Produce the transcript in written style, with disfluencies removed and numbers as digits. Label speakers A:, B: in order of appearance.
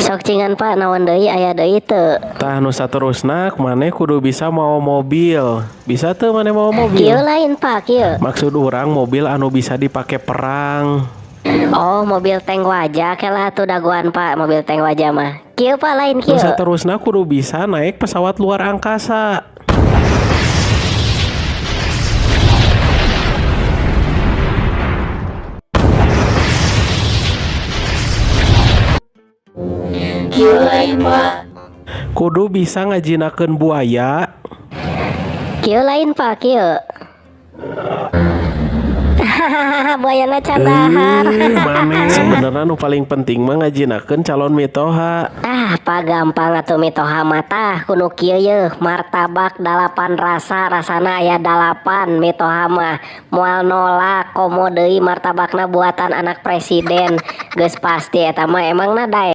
A: Sok cingan, Pak, naon deui, aya deui teu?
B: Tah, nu saterusna maneh kudu bisa mawa mobil. Bisa teu maneh mawa mobil?
A: Kieu lain, Pak, kieu?
B: Maksud urang mobil anu bisa dipake perang.
A: Oh, mobil tank waja kela atuh dagoan, Pak, mobil tank waja mah. Kieu, Pak, lain
B: Nu
A: kieu?
B: saterusna kudu bisa naik pesawat luar angkasa.
A: Kieu lain, Pak?
B: Kudu bisa ngajinakeun buaya.
A: Kieu lain, Pak, kieu? Buayana can dahar.
B: Eh, maneh. Sebenarnya nu paling penting mah ngajinakeun calon mitoha.
A: Ah, Pak, gampang atuh mitoha mah, tah kudu kieu yeuh, martabak dalapan rasa, rasana aya dalapan, mitoha mah moal nolak, komo deui martabakna buatan anak presiden, geus pasti eta mah emangna daek.